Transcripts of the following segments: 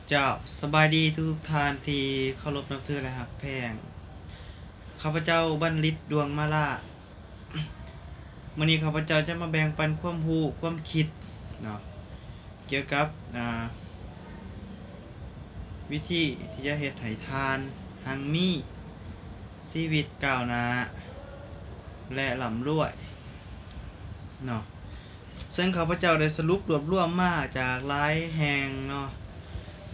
ເຈົ້າ, ສະບາຍດີທຸກໆທ່ານທີ່ເຄົາລົບນັບຖື ແລະ ຮັກແພງ. ຂ້າພະເຈົ້າບັນລິດ ດວງມາລາ. ມື້ນີ້ຂ້າພະເຈົ້າຈະມາແບ່ງປັນຄວາມຮູ້ຄວາມຄິດເນາະ ກ່ຽວກັບ ອາ ວິທີທີ່ຈະເຮັດໃຫ້ທ່ານຮັ່ງມີ ຊີວິດກ້າວໜ້າ ແລະ ລ່ຳລວຍເນາະ. ເຊິ່ງຂ້າພະເຈົ້າໄດ້ສະຫຼຸບລວບລວມມາຈາກຫຼາຍແຫ່ງເນາະ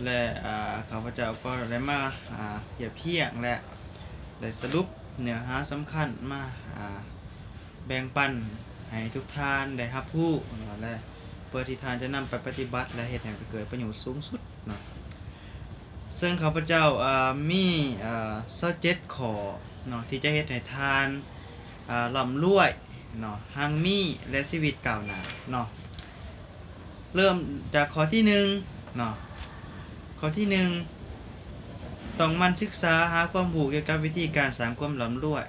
ແລະ ອາ ຂ້າພະເຈົ້າກໍໄດ້ມາ ອາ ຮຽບຮຽງ ແລະ ໄດ້ສະຫຼຸບເນື້ອຫາສຳຄັນມາ ອາ ແບ່ງປັນໃຫ້ທຸກທ່ານໄດ້ຮັບຮູ້ເນາະ ແລະ ເພື່ອທີ່ທ່ານຈະນຳໄປປະຕິບັດ ແລະ ເຮັດໃຫ້ເກີດປະໂຫຍດສູງສຸດເນາະ. ເຊິ່ງຂ້າພະເຈົ້າ ອາ ມີ ອາ ຊາວເຈັດຂໍ້ເນາະ ທີ່ຈະເຮັດໃຫ້ທ່ານ ອາ ລ່ຳລວຍເນາະ, ຮັ່ງມີ ແລະ ຊີວິດກ້າວໜ້າເນາະ. ເລີ່ມຈາກຂໍ້ທີໜຶ່ງເນາະ. ຂໍ້ທີໜຶ່ງ ຕ້ອງໝັ່ນສຶກສາຫາຄວາມຮູ້ກ່ຽວກັບວິທີການສ້າງຄວາມລ່ຳລວຍ.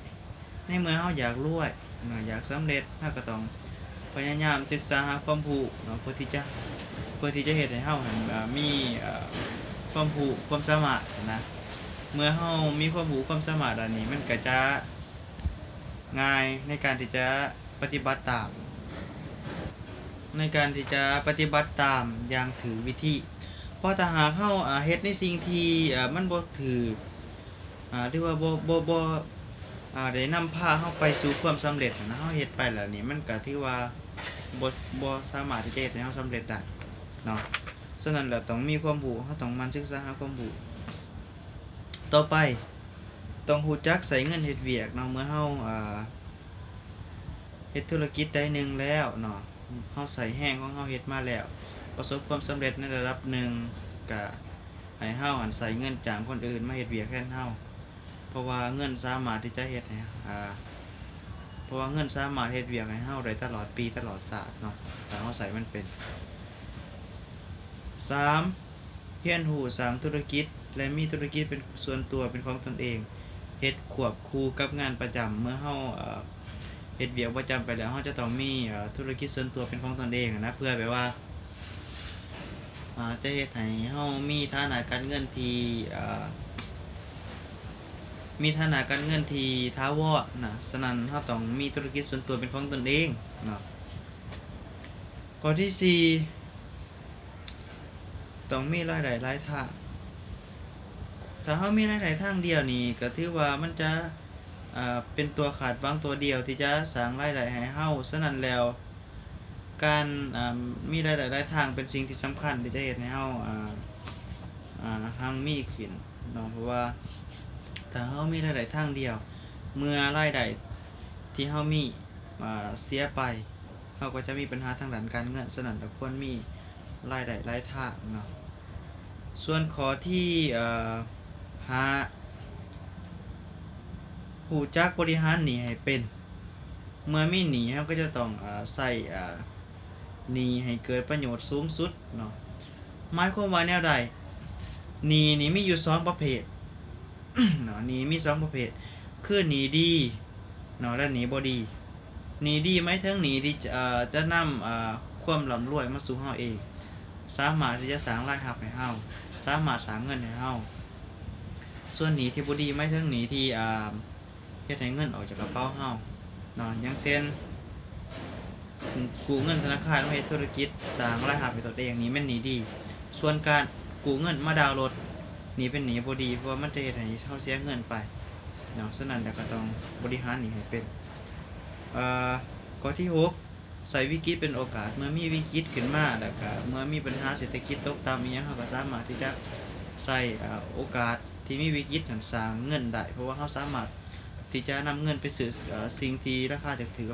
ໃນເມື່ອເຮົາຢາກລວຍເນາະ, ຢາກສຳເລັດ, ເຮົາກໍຕ້ອງພະຍາຍາມສຶກສາຫາຄວາມຮູ້ເນາະ ເພື່ອທີ່ຈະ ເພື່ອທີ່ຈະເຮັດໃຫ້ເຮົາຫັ້ນ ເອີ ມີ ເອີ ຄວາມຮູ້ຄວາມສາມາດນະ. ເມື່ອເຮົາມີຄວາມຮູ້ຄວາມສາມາດອັນນີ້ ມັນກໍຈະງ່າຍໃນການທີ່ຈະປະຕິບັດຕາມ ໃນການທີ່ຈະປະຕິບັດຕາມຢ່າງຖືກວິທີ. ເພາະຖ້າຫາກເຮົາ ອາ ເຮັດໃນສິ່ງທີ່ ອາ ມັນບໍ່ຖືກ ອາ ຫຼືວ່າບໍ່ ບໍ່ ບໍ່ ອາ ໄດ້ນຳພາເຮົາໄປສູ່ຄວາມສຳເລັດຫັ້ນນະ, ເຮົາເຮັດໄປແລ້ວນີ້ ມັນກະຖືວ່າບໍ່ ບໍ່ສາມາດທີ່ຈະເຮັດໃຫ້ເຮົາສຳເລັດໄດ້ເນາະ. ສະນັ້ນແລ້ວ ຕ້ອງມີຄວາມຮູ້, ເຮົາຕ້ອງໝັ່ນສຶກສາຫາຄວາມຮູ້. ຕໍ່ໄປ ຕ້ອງຮູ້ຈັກໃຊ້ເງິນເຮັດວຽກເນາະ. ເມື່ອເຮົາ ອາ ເຮັດທຸລະກິດໃດໜຶ່ງແລ້ວເນາະ, ເຮົາໃຊ້ແຮງຂອງເຮົາເຮັດມາແລ້ວ ປະສົບຄວາມສຳເລັດໃນລະດັບໜຶ່ງ, ກະໃຫ້ເຮົາຫັ້ນໃຊ້ເງິນຈ້າງຄົນອື່ນມາເຮັດວຽກແທນເຮົາ. ເພາະວ່າເງິນສາມາດທີ່ຈະເຮັດໃຫ້ ອາ ເພາະວ່າເງິນສາມາດເຮັດວຽກໃຫ້ເຮົາໄດ້ຕະຫຼອດປີຕະຫຼອດຊາດເນາະ ຖ້າເຮົາໃຊ້ມັນເປັນ. ສາມ ຮຽນຮູ້ສ້າງທຸລະກິດ ແລະ ມີທຸລະກິດເປັນສ່ວນຕົວເປັນຂອງຕົນເອງ, ເຮັດຄວບຄູ່ກັບງານປະຈຳ. ເມື່ອເຮົາ ເອີ ເຮັດວຽກປະຈຳໄປແລ້ວ ເຮົາຈະຕ້ອງມີ ເອີ ທຸລະກິດສ່ວນຕົວເປັນຂອງຕົນເອງນະ ເພື່ອແບບວ່າ ອາ ຈະເຮັດໃຫ້ເຮົາມີຖານະການເງິນທີ່ ອາ ມີຖານະການເງິນທີ່ຖາວອນນະ. ສະນັ້ນ ເຮົາຕ້ອງມີທຸລະກິດສ່ວນຕົວເປັນຂອງຕົນເອງເນາະ. ຂໍ້ທີສີ່ ຕ້ອງມີລາຍໄດ້ຫຼາຍທາງ. ຖ້າເຮົາມີລາຍໄດ້ທາງດຽວນີ້ ກໍຖືວ່າມັນຈະ ອາ ເປັນຕົວຄາດຫວັງຕົວດຽວທີ່ຈະສ້າງລາຍໄດ້ໃຫ້ເຮົາ. ສະນັ້ນແລ້ວ ການ ອາ ມີລາຍໄດ້ຫຼາຍທາງເປັນສິ່ງທີ່ສຳຄັນທີ່ຈະເຮັດໃຫ້ເຮົາ ອາ ອາ ຮັ່ງມີຂຶ້ນເນາະ. ເພາະວ່າຖ້າເຮົາມີລາຍໄດ້ທາງດຽວ ເມື່ອລາຍໄດ້ທີ່ເຮົາມີ ອາ ເສຍໄປ ເຮົາກໍຈະມີບັນຫາທາງດ້ານການເງິນ. ສະນັ້ນ ກໍຄວນມີລາຍໄດ້ຫຼາຍທາງເນາະ. ສ່ວນຂໍ້ທີ ເອີ ຫ້າ ຮູ້ຈັກບໍລິຫານໜີ້ໃຫ້ເປັນ. ເມື່ອມີໜີ້ ເຮົາກໍຈະຕ້ອງ ເອີ ໃຊ້ ເອີ ໜີ້ໃຫ້ເກີດປະໂຫຍດສູງສຸດເນາະ. ໝາຍຄວາມວ່າແນວໃດ? ໜີ້ນີ້ມີຢູ່ສອງປະເພດເນາະ, ໜີ້ມີສອງປະເພດ ຄືໜີ້ດີເນາະ ແລະ ໜີ້ບໍ່ດີ. ໜີ້ດີໝາຍເຖິງໜີ້ທີ່ ເອີ ຈະນຳ ເອີ ຄວາມລ່ຳລວຍມາສູ່ເຮົາເອງ, ສາມາດທີ່ຈະສ້າງລາຍຮັບໃຫ້ເຮົາ, ສາມາດສ້າງເງິນໃຫ້ເຮົາ. ສ່ວນໜີ້ທີ່ບໍ່ດີໝາຍເຖິງໜີ້ທີ່ ເອີ ເຮັດໃຫ້ເງິນອອກຈາກກະເປົາເຮົາເນາະ, ຢ່າງເຊັ່ນ ກູ້ເງິນທະນາຄານມາເຮັດທຸລະກິດ ສ້າງລາຍຮັບໃຫ້ຕົນເອງ ນີ້ແມ່ນໜີ້ດີ. ສ່ວນການກູ້ເງິນມາດາວລົດ ນີ້ເປັນໜີ້ບໍ່ດີ ເພາະວ່າມັນຈະເຮັດໃຫ້ເຮົາເສຍເງິນໄປເນາະ. ສະນັ້ນແລ້ວກໍຕ້ອງບໍລິຫານໜີ້ໃຫ້ເປັນ. ເອີ ຂໍ້ທີຫົກ ໃຊ້ວິກິດເປັນໂອກາດ. ເມື່ອມີວິກິດຂຶ້ນມາ ແລ້ວກະເມື່ອມີບັນຫາເສດຖະກິດຕົກຕ່ຳອີ່ຫຍັງ ເຮົາກໍສາມາດທີ່ຈະໃຊ້ ເອີ ໂອກາດທີ່ມີວິກິດນັ້ນສ້າງເງິນໄດ້, ເພາະວ່າເຮົາສາມາດທີ່ຈະນຳເງິນໄປຊື້ ເອີ ສິ່ງທີ່ລາຄາຖືກໆ ລາ